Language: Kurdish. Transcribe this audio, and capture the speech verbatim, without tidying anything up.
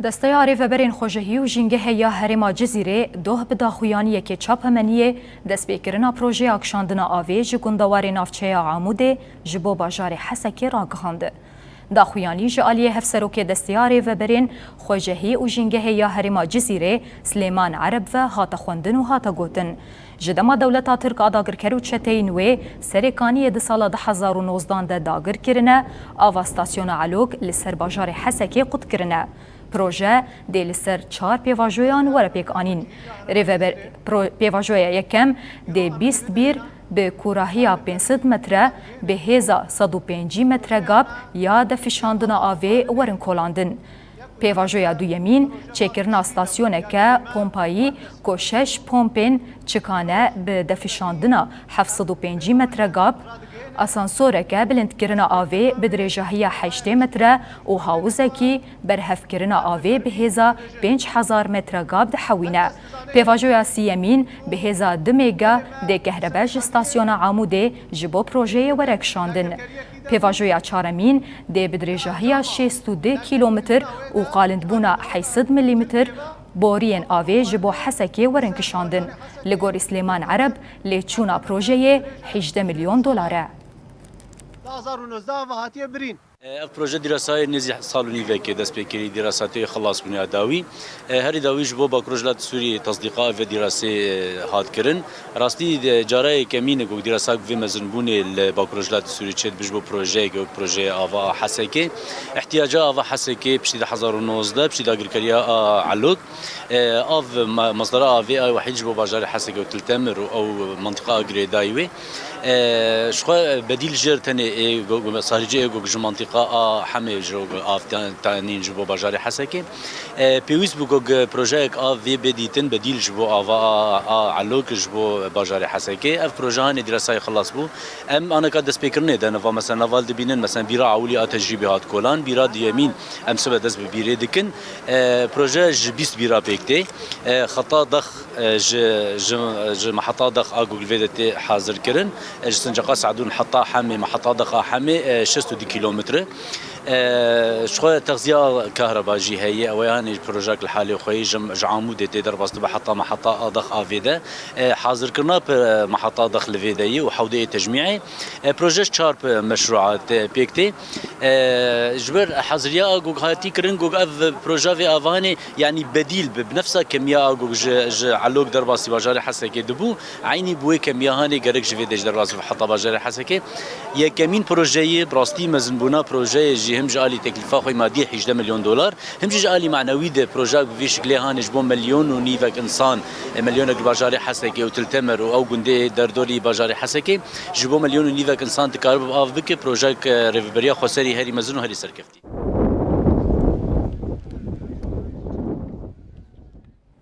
Desteya Rêveberên Xwejehî û Jîngehê ya Herêma Cizîrê doh bi daxuyaniyekê çapemeniyê destpêkirina projeya kişandina avê ji gundewarê navçeya Amûdê ji bo bajarê Hesekê ragihand. Daxuyanî ji aliyê Hevserokê Desteya Rêveberên Xwejehî û Jîngehê ya Herêma Cizîrê Silêman Ereb ve hate xwendin û hate gotin, ji dema dewleta Tirk a dagirker û çeteyên wê Serê Kaniyê di sala du hezar û nozdan de dagir kirine, ava stasyona Elok li ser bajarê Hesekê qut kirine. Proje dê li ser çar pêvajoyan were pêkanîn. Rêveber, pro-, pêvajoya yekem dê bîst bîr bi kûrahiya pênc sed metre, bi hêza sed û pêncî metre gap ya defişandina avê werin kolandin. Pêvajoya duyemîn çêkirina stasyoneke pompayî ku şeş pompên çikane bi defişandina heft sed û pêncî metre gap, asansoreke bilindkirina avê bi dirêjahiya heştê metre û hawizekî berhevkirina avê bi hêza pênc hezar metre gap dihewîne. Pêvajoya siyemîn bi hêza du mega dê kehrebe ji stasyona Amûdê ji bo projeyê were kişandin. Pêvajoya çaremîn dê bi dirêjahiya şêst û du kîlometr û qalindbûna heyt sed milîmetr boriyên avê ji bo Hesekê werin kişandin. Li gorî Silêman Ereb, lêçûna projeyê hejdeh milyon dolar e. Du hezar û nozdeh ve hatiye birîn. Ev proje dîrasayê nêzî sal û nîvekê dest pê kirî, dîrasatê xilas bûne ya dawî. E, herî dawî ji bo Bakur Rojhilatê Sûriyê tasdîqa ev dîrasê, e, hat kirin. Rastî de cara yekemîn e ku dîrasa bi vê mezinbûnê li Bakur Rojhilatê Sûriyê çêdibe ji bo projeyeke wek projeyê ava a Hesekê. Îhtiyaca ava Hesekê piştî du hezar û nozdeh, piştî dagirkeriya a Elok, e, av, ma-, masdera avê a wehîd ji bo bajarê Hesekê û Til Temir û ew mentiqa a girêdayî wê. E, ji xwe bedîl jêr tenê ê go-, go-, sarîcê ê gog ji mentiqa a Hemê ji ro av te-, tenîn ji bo bajarê Hesekê. E, pêwîst bû ku ge-, projeyek a vê bê dîtin bedîl ji bo ava a, a Elok ji bo bajarê Hesekê. Ev proje hanê dîrasayê xilas bû. Em aneka destpêkirinê de ne, va mesela nava li dibînin, mesela bîra ewilî a tecrîbê hat kolan, bîra duyemîn em sibe dest bi bîrê dikin. E, proje ji bîst bîra pêk tê. E, xeta dex, e, ji, ji, ji meheta dex a ku li vê de tê hazir kirin. E, ji Sincaqa Se'dûn heta Hemê, meheta dex a Hemê, e, şêst û du kîlometre. E, ji xwe texziya kahreba jî heye, ew ê hanê projek li halê xwe yê ji, ji Amûdê tê derbas dibe heta meheta a dex a vê de. E, hazirkirina pe-, meheta dex li vê de yê û hewdeyê tecmî'ê. E, proje ji çar pe-, meşrûa te-, pêk tê. E, ji ber haziriya a gog hatî kirin, gog ev proje vê avanê, yanî bedîl bi, bi nefsa kemiya a gog ji, ji Elok derbasî bajarê Hesekê dibû. Eynî bi wê kemiya hanê gerek ji vê de ji derbas heta bajarê Hesekê. Yekemîn projeyê, bi rastî mezinbûna projeyê jî him ji alî teklîfa xwe madî hejdeh milyon dolar, him jî ji alî manewî de projeyek bi vî şiklê hanê ji bo milyon û nîvek însan, e, milyonek li bajarê Hesekê û Til Temer û ew gundê derdorî bajarê Hesekê, ji bo milyon û nîvek însan dikaribe bi av bike, projeyek, e, Rêveberiya Xweserî herî mezin û herî serkeftî.